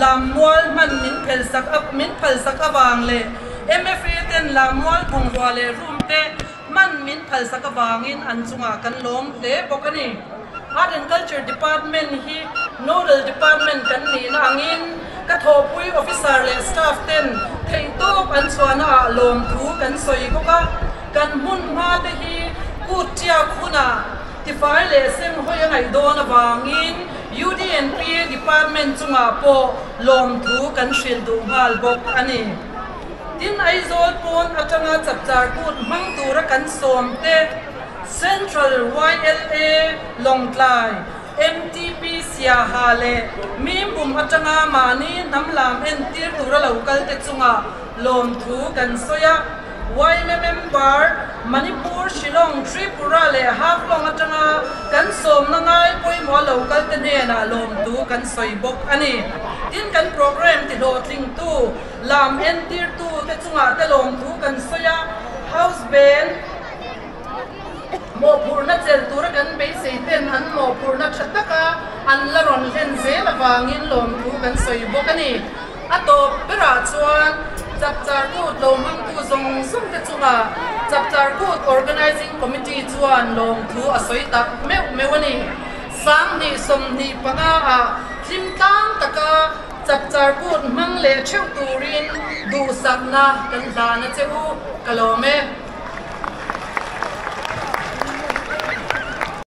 Lammual hman min phelsak min phalsak avang leh MFA ten Lammual bungrua leh room te hman min phalsak avangin an chungah kan lawm hle bawk a ni. Art and Culture Department hi Nodal Department kan nihna angin ka thawhpui officer leh staff ten theihtawp an chhuahna ah lawmthu kan sawi bawk a. Kan hmun hma te hi kut tiak hunah tifai leh sem hawi a ngaih dawn avangin UDNP Department chungah pawh lawmthu kan hrilh duh nghal bawk a ni. Tin, Aizawl pawn atanga chapchar kut hmang tura kan sawm te, Central YLA Lawngtlai, MTP Siaha leh Mimbum atanga mahni hnam lam entir tura lo kal te chungah lawmthu kan sawi a. Yma member Manipur, Shillong, Tripura leh Haflong atanga kan sawmna ngai pawimawh lo kal te hnenah lawmthu kan sawi bawk a ni. Tin, kan programme tihlawhtlingtu lam entirtu te chungah te lawmthu kan sawi a, House Band, Mawhphurhna chelh tura kan beisei ten an mawhphurhna tha taka an la rawn hlen zel avangin lawmthu kan sawi bawk a ni. A tawp berah chuan Chapchar Kut lo hmangtu zawng zawng te chungah Chapchar Kut Organising Committee chuan lawmthu a sawi tak meuh meuh a ni. 2025 ah hlim tlang taka Chapchar Kut hmang leh theuh turin duhsakna kan hlan a che u, ka lawm e.